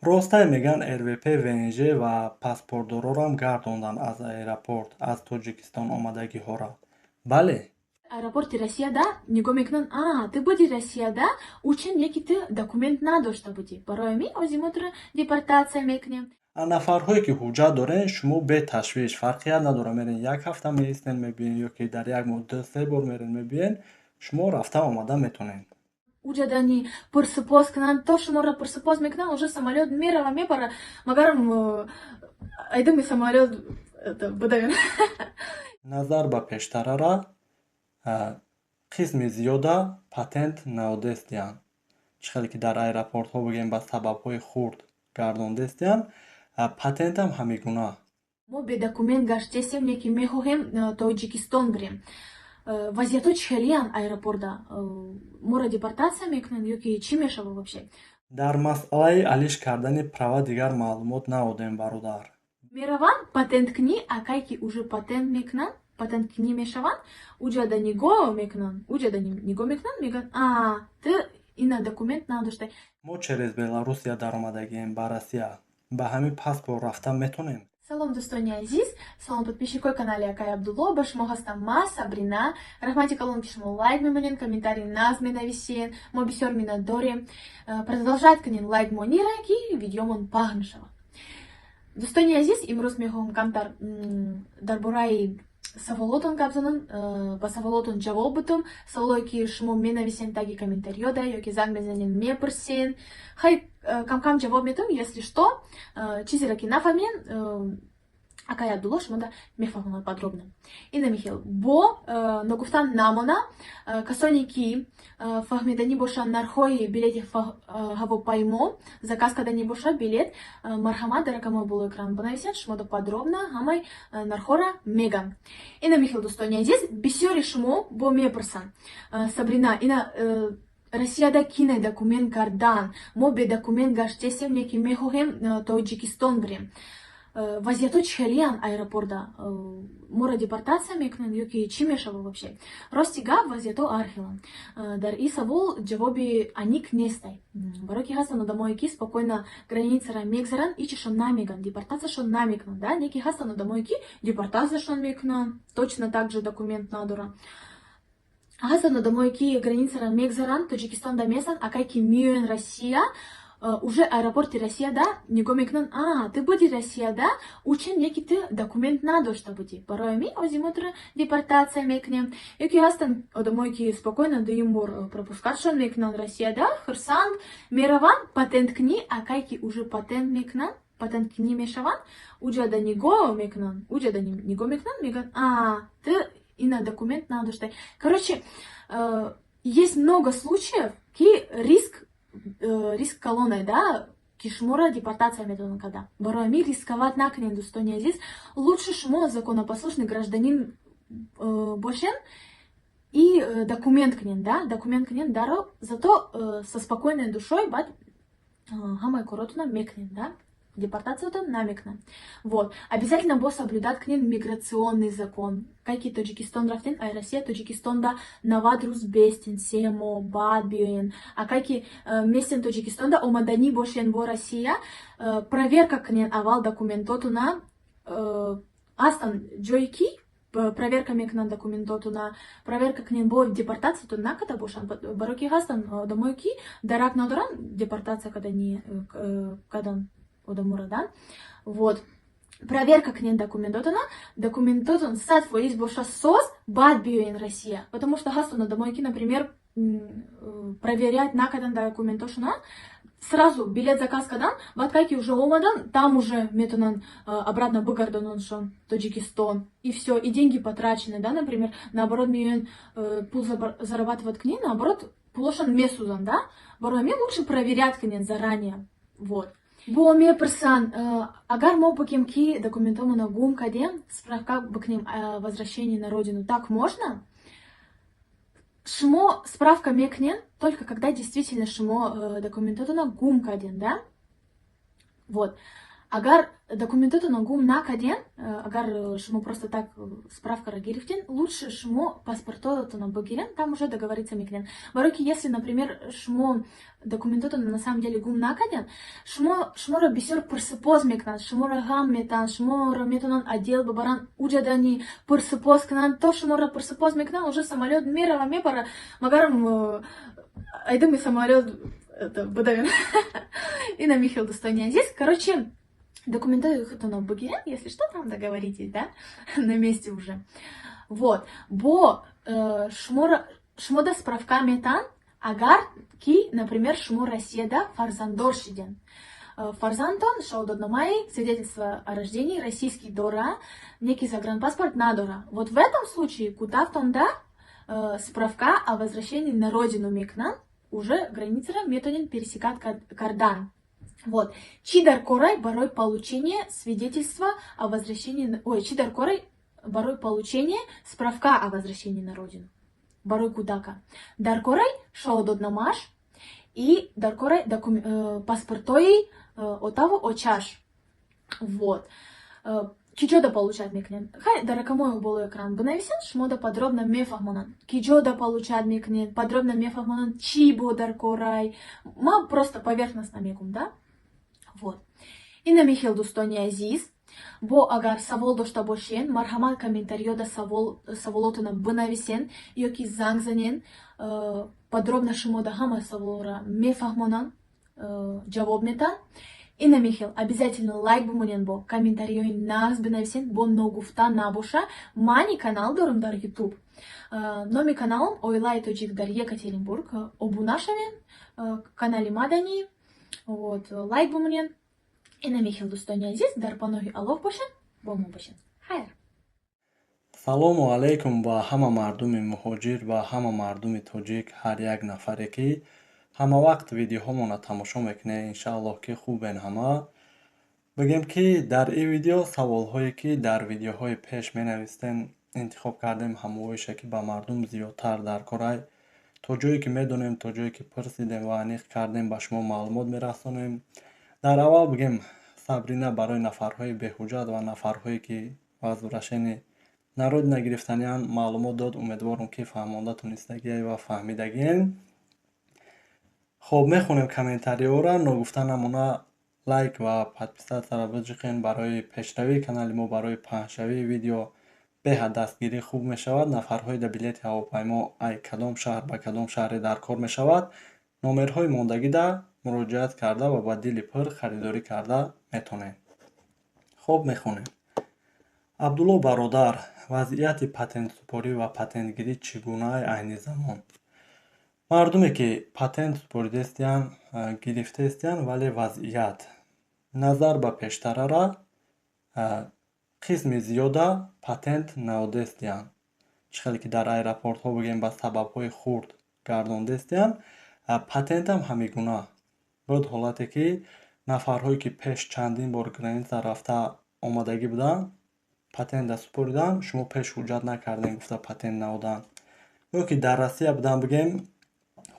Ростай мегӯянд, РВП, ВНЖ ва паспортдорорам гардонданд аз аэропорт, аз Тоҷикистон омадагиҳоро. Бале. Аэропорти Россияда нигоҳ мекунанд: «А, ту буди Россияда, учин неки ту документ надошта будӣ, барои ҳамин ози мо туро депортатсия мекунем». Нафарҳое ки ҳуҷҷат дорен, шумо беташвиш, фарқият надорад, мерен, як ҳафта меистен, мебиен ё ки дар як моҳ ду се бор мерен, мебиен, шумо рафта омада метонед. Уҷадани пурсупос кунанд, то шуморо пурсупос мекунанд, уже самолёт мерава, мепара, магарам айдами самолёт будаген. Назар ба пештарара қисми зиёда патент наодестиянд. Чӣ хеле ки дар аэропортҳо, бигӯем, ба сабабҳои хурд гардондестиянд, патентам ҳамин гуна. Мо бедокумент гаштесем, неки мехоҳем Тоҷикистон бирем. Вазъиятҳо чӣ хелиянд аэропорта? Моро депортатсия мекунанд ё ки чӣ мешавад вообще? Дар масъалаи алиш кардани права дигар маълумот наодем, бародар. Мераванд патенткунӣ, акай ки уже патент мекунанд, патенткунӣ мешаванд, уҷада нигоҳ мекунанд, уҷада нигоҳ мекунанд, мегӯянд: «А, ту ина документ надоштай». Мо через Беларусия даромадагием ба Россия, ба ҳамин паспорт рафта метонем? Салом, дӯстони азиз, салом, подписчикои канали Акай Абдулло. Ба шумо ҳастам ма, Сабрина. Раҳмати калон, ки шумо лайк мемонед, комментарий наз менависен. Мо бисёр миннатдорем. Продолжать кунед лайк монира, ки видеомон паҳн шавад. Дӯстони азиз, имрӯз мехоҳам камтар дар бораи саволотон гап занам, ба саволотон ҷавоб бутум, саволое ки шумо менависен таги комментариёда ё ки занг мезанен, мепурсен. Хай, кам-кам ҷавоб метум, если что, чизеро ки нафаҳмем, акай Абдулло шумода мефаҳмонад подробно. Ина михел бо ногуфтан намона, касоне ки фаҳмиданӣ бошанд нархҳои билети ҳавопаймо, заказ карданӣ бошад билет, марҳамат, дар рақамҳои болои экран бинависед, шумода подробно ҳамаи нархҳоро мегам. Ина михел, дӯстони азиз, бисёри шумо бо мепурсанд: «Сабрина, ина Россияда кине документ кардан? Мо бедокумент гаштесем, неки мехоҳем Тоҷикистон бирем. Вазъиятҳо чӣ хелиянд аэропорта? Моро депортатсия мекунанд ё ки чӣ мешавад вообще?» Рости гап, вазъиятҳо ҳархеланд. Дар ин савол ҷавоби аниқ нестай, барое ки ҳастанд одамое ки спокойно границара мегзаранд, ҳичашон намегӯянд, депортатсияшон намекунанд, да, неки ҳастанд одамое ки депортатсияшон мекунанд, точно так же документ надоранд. Ҳастанд одамое ки границара мегзаранд, Тоҷикистонда местанд, акай ки меоянд Россия, уже аэропорти Россияда нигоҳ мекунанд: «А, ту буди Россияда, учин неки ту документ надошта будӣ, барои ҳамин ози мо туро депортатсия мекунем». Ё ки ҳастанд одамое ки спокойно дуюм бор пропускатшон мекунанд Россияда, хурсанд мераванд патенткунӣ, акай ки уже патент мекунанд, патенткунӣ мешаванд, уҷада нигоҳ мекунанд, уҷада нигоҳ мекунанд, мегӯянд: «А, ту ина документ надоштай». Короче, есть много случаев, ки риск калоне, да, ки шуморо депортатсия метавонанд карда. Барои ҳамин рисковать накунед, дӯстони азиз. Лучше шумо законопослушный гражданин бошен и документ кунед, да, документ кунед даро, зато со спокойной душой баъд ҳамаи коротона мекунед, да, депортациятон намекунанд. Вот обязательно бо соблюдать кунед миграционный закон. Кай ки Тоҷикистон рафтен, ай Россия Тоҷикистонда 90 рӯз бестен, 3 моҳ, баъд биёен. А кай ки местен Тоҷикистонда, омаданӣ бошен бо Россия, проверка кунен аввал документотуна. Ҳастанд ҷое ки проверка мекунанд документотуна, проверка кунен, бо депортатсиятон накарда бошанд, барое ки ҳастанд одамое ки дарак надоранд, депортатсия кардани кардан одаморо, да. Вот проверка кунен документотона, документотон 100% боша соз, баъд биёен Россия, потому что ҳастанд одамое ки, например, проверять накардан документошона, сразу билет заказ кардан, баъд кай ки уже омадан, там уже метавонанд обратно бигардонандшон Тоҷикистон, и все, и деньги потрачены, да. Например, наоборот, меоянд пул зарабатывать к ней, наоборот, пулошон месӯзанд, да. Барои ҳамин лучше проверять кунед заранее. Вот бо мепурсанд: агар мо бигем, ки документҳомонро гум кардем, справка бикунем возвращение на родину, так можно? Шумо справка мекунед, только когда действительно шумо документотонро гум кардем, да. Вот Агар документотонро гум накарден, агар шумо просто так справкаро гирифтен, лучше шумо паспортотонро бигирен, там уже договориться мекунен. Барои ки если, например, шумо документотонро на самом деле гум накарден, шуморо бисёр пурсупос мекунанд, шуморо ғам метаҳанд, шуморо метавонанд отдел бибаранд, уҷадани пурсупос кунанд, то шуморо пурсупос мекунанд, уже самолёт мерава, мебара, магарам айдами самолёт будавен. Ина михел, дӯстони азиз. Короче, документои худтонро бигирен, если что, там договоритесь, да, на месте уже. Вот. Бо шуморо шумода справка метаҳанд, агар ки, например, шумо Россияда фарзанддор шиден. Фарзандтон шаҳодатномаи, свидетельство о рождении российский дора, неки загранпаспорт надора. Вот в этом случае кӯдактонда справка о возвращении на родину мекунанд, уже границара метавонед пересекать кардан. Вот. Чӣ дар корай барои получение свидетельства о возвращении. Ой, чӣ дар корай барои получение справка о возвращении на родину? Барои кӯдака. Дар корай шаҳодатномааш и дар корай паспортои отаву очаш. Вот. Ки ҷода получать мекунед? Хай, дар рақамҳои болои экран бинависед, шумода подробно мефаҳмонанд, ки ҷода получать мекунед, подробно мефаҳмонанд, чӣ бо дар корай. Ман просто поверхностно мегӯм, да. Вот. Ина михел, дӯстони азиз. Бо агар савол дошта бошен, марҳамат, комментариёда саволотона бинависен ё ки занг занен, подробно шумода ҳама саволро мефаҳмонанд, ҷавоб метаҳанд. Ина михел, обязательно лайк бимонен, бо комментариҳои нағз бинависен, бо ногуфта набоша, мани канал дорам дар Ютуб, номи каналам «Оилаи тоҷик дар Екатеринбург». Обуна шавен канали мадани, вот, лайк бимонен. Ина михел, дӯстони азиз, дар паноҳи Аллоҳ бошед, бо мо бошед, хайр. Салому алайкум ба ҳама мардуми муҳоҷир ва ҳама мардуми тоҷик, ҳар як нафаре, ки ҳама вақт видеоҳомонро тамошо мекунед. Иншааллоҳ, ки хубен ҳама. Бигем, ки дар ин видео саволҳое, ки дар видеоҳои пеш менавистем, интихоб кардем, ҳамоҳоише, ки ба мардум зиёдтар дар корай. То ҷое ки медонем, то ҷое ки пурсидем ва аниқ кардем, ба шумо маълумот мерасонем. Дар аввал бигем, Сабрина барои нафарҳои беҳуҷҷат ва нафарҳое, ки возвращение на родина гирифтанианд, маълумот дод. Умедворам, ки фаҳмонда тонистагие ва фаҳмидагием. Хоб, мехонем комментариҳоро. Ногуфта намона, лайк ва подписатьсяро биҷиқен. Барои пешравии канали мо, барои паҳншавии видео беҳад дастгирӣ хуб мешавад. Нафарҳои да билети ҳавопаймо ай кадом шаҳр ба кадом шаҳре дар кор мешавад, номерҳои мондагида муроҷиат карда ва ба дили пур харидорӣ карда метавонед. Хоб, мехонем. Абдулло бародар, вазъияти патентсупорӣ ва патентгирӣ чӣ гуна айни замон? Мардуме, ки патент супоридастиянд, гирифтаистиянд, вале вазъият назар ба пештарара қисми зиёда патент наодестиянд. Чӣ хеле ки дар аэропортҳо, бигем, ба сабабҳои хурд гардондестиянд, патентам ҳамин гуна буд. Ҳолате, ки нафарҳое, ки пеш чандин бор граница рафта омадагӣ буданд, патента супориданд, шумо пеш ҳуҷҷат накардем гуфта, патент наоданд. Ё ки дар Россия буданд, бигем,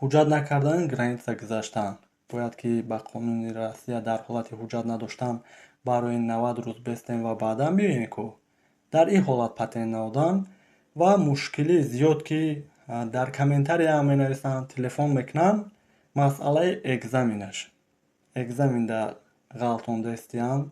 ҳуҷҷат накардан, граница гузаштанд. Бояд ки ба қонуни Россия дар ҳолати ҳуҷҷат надоштан барои 90 рӯз бестем ва баъдан биёем ку. Дар ин ҳолат патент наоданд. Ва мушкилии зиёд, ки дар комментарияам менависанд, телефон мекунанд, масъалаи экзаменаш. Экзаменда ғалтондестиянд.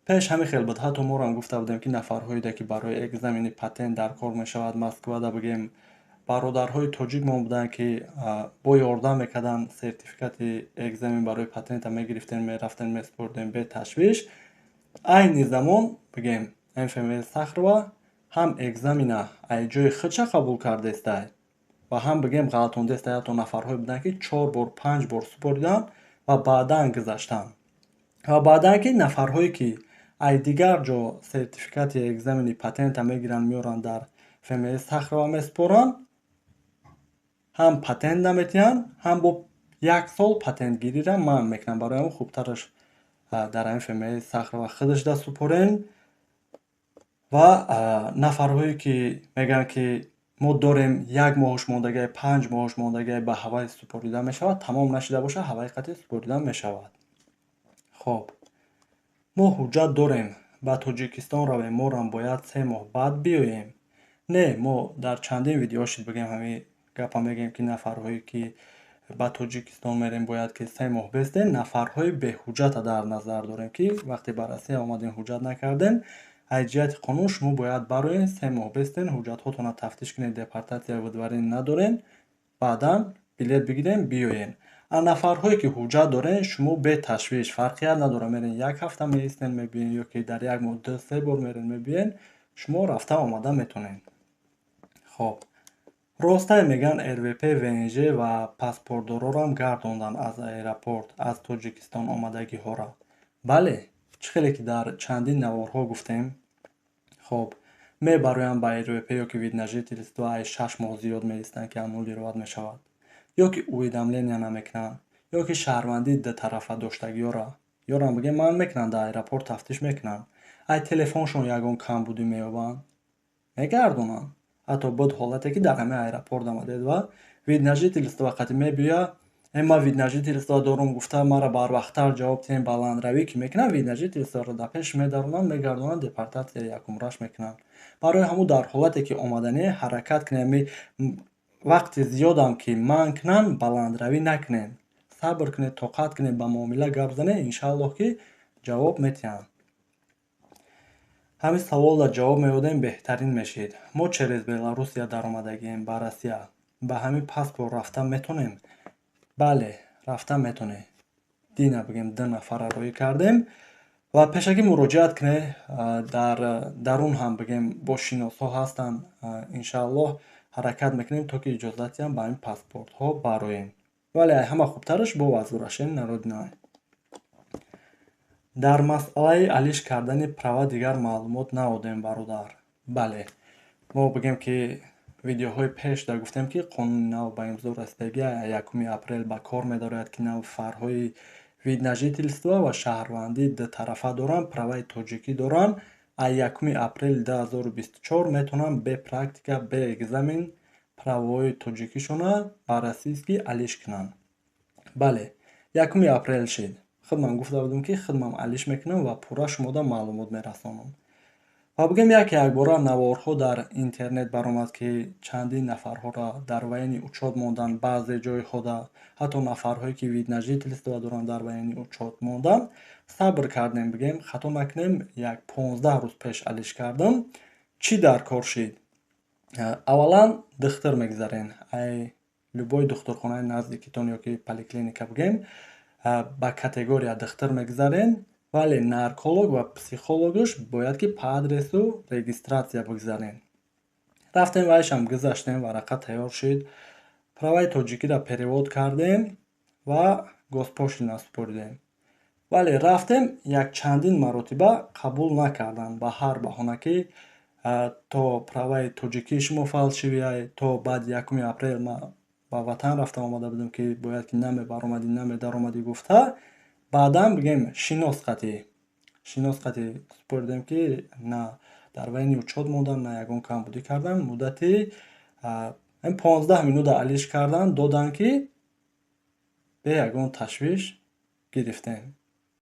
Пеш ҳамин хел буд, ҳатто морам гуфта будем, ки нафарҳоеда, ки барои экзамени патент дар кор мешавад, Москвада, бигем, бародарҳои тоҷикмон буданд, ки бо ёрдам мекарданд, сертификати экзамен барои патента мегирифтем, мерафтем, месупурдем беташвиш. Айни замон, бигем, МФМ Сахарова ҳам экзамена ай ҷои худша қабул кардестай ва ҳам, бигем, ғалтондестай. Ҳатто нафарҳое буданд, ки чор бор, панҷ бор супориданд ва баъдан гузаштанд. Ва баъдан ки нафарҳое, ки ай дигар ҷо сертификати экзамени патента мегиранд, меоранд, дар ФМС Сахарова месупоранд, ҳам патент наметиҳанд, ҳам бо як сол патентгириро манъ мекунанд. Барои ҳамин хубтараш дар ҳамин ФМС Сахарова худашда супорен. Ва нафарҳое, ки мегӯянд, ки мо дорем, як моҳаш мондагиай, 5 моҳаш мондагиай, ба ҳавай супорида мешавад. Тамом нашида бошад, ҳаваи қатъӣ супорида мешавад. Хоб, Мо ҳуҷҷат дорем, ба Тоҷикистон равем, морам бояд 3 моҳ баъд биёем? Не, мо дар чандин видео шид, бигем, ҳамин гапа мегӯем, ки нафарҳое ки ба Тоҷикистон мерем, бояд ки 3 моҳ бестем. Нафарҳои беҳуҷҷата дар назар дорем, ки вақте ба Россия омадем, ҳуҷҷат накардем. Аз ҷиҳати қонун шумо бояд бароен, 3 моҳ бестен, ҳуҷҷатҳотонро тафтиш кунед, депортация, выдворение надорен, баъдан билет бигирем, биёен. А нафарҳое ки ҳуҷҷат дорен, шумо беташвиш, фарқият надорад, мерен, як ҳафта меистен, мебиен, ё ки дар як моҳ ду се бор мерен, мебиен, шумо рафта омада метонед. Хоб, ростае мегӯянд, РВП, ВНЖ ва паспортдорорам гардонданд аз аэропорт аз Тоҷикистон омадагиҳоро. Бале, чӣ хеле ки дар чандин наворҳо гуфтем. Хоб, мебароянд ба РВП ё ки вид на жительство, ай 6 моҳ зиёд меистанд, ки аннулировать мешавад, ё ки уведомления намекунанд, ё ки шаҳрвандии дутарафа доштагиёра ёрам, бигем, манъ мекунанд, дар аэропорт тафтиш мекунанд, ай телефоншон ягон камбудӣ меёбанд, мегардонанд. Ҳатто буд ҳолате, ки дар ҳамин аэропорт омадед ва вид на жительство қати мебиёя, э, ман вид на жительство дорум гуфта, мара барвақттар ҷавоб диҳем, баландравӣ ки мекунанд, вид на жительство ро дар пеш медаронанд, мегардонанд, депортация якумраш мекунанд. Барои ҳамун дар ҳолате ки омаданӣ, ҳаракат кунем, вақти зиёдам ки манъ кунанд, баландравӣ накунед, сабр кунед, тоқат кунед, ба муомила гап занед, иншааллоҳ, ки ҷавоб метиҳанд. Ҳамин саволро ҷавоб меёдем, беҳтарин мешид. Мо через Беларусия даромадагием ба Россия, ба ҳамин паспорт рафта метонем? Бале, рафта метонед. Дина, бигем, ду нафарро роҳӣ кардем ва пешакӣ муроҷиат кунед. Дар дарун ҳам, бигем, бо шиносҳо ҳастанд. Иншааллоҳ, ҳаракат мекунем, то ки иҷозат диҳам, ба ҳамин паспортҳо бароем. Вале ҳама хубтараш бо возвращение на родина. Дар масъалаи алиш кардани права дигар маълумот наодем, бародар. Бале, мо, бигем, ки видеоҳои пеш да гуфтем, ки қонуни нав ба имзо расидагӣ, 1 апрел ба кор медарояд, ки нафарҳои вид на жительство ва шаҳрвандии дутарафа доранд, праваи тоҷикӣ доранд, аз 1 апрели 2024 метавонанд бе практика, бе экзамен правои тоҷикишонро ба российский алиш кунанд. Бале, 1 апрел шид. Худман гуфта будем, ки худман алиш мекунам ва пурра шумода маълумот мерасонам. Ва, бигем, яке якбора наворҳо дар интернет баромад, ки чандин нафарҳоро дар военный учёт монданд. Баъзе ҷойҳода ҳатто нафарҳое ки вид на жительство доранд, дар военный учёт монданд. Сабр кардем, бигем, хато накунем, як 15 рӯз пеш алиш кардам. Чӣ дар кор шид? Аввалан духтур мегузарен, ай любой духтурхонаи наздикитон ё ки поликлиника, бигем, ба категория духтур мегузарен, вале нарколог ва психологаш бояд ки по адресу регистрация бигзарен. Рафтем, вайшам гузаштем, варақа тайёр шид, праваи тоҷикиро перевод кардем ва госпошлина супоридем. Вале рафтем, як чандин маротиба қабул накарданд ба ҳар баҳона, ки то праваи тоҷикии шумо фальшивый ай, то баъди 1 апрел ма ба ватан рафта омада будем, ки бояд ки намебаромадӣ, намедаромадӣ гуфта. Баъдан, бигем, шинос қатӣ супоридем, ки на дар военный учёт мондам, на ягон камбудӣ кардам. Муддати 15 минута алиш кардан доданд, ки бе ягон ташвиш гирифтем.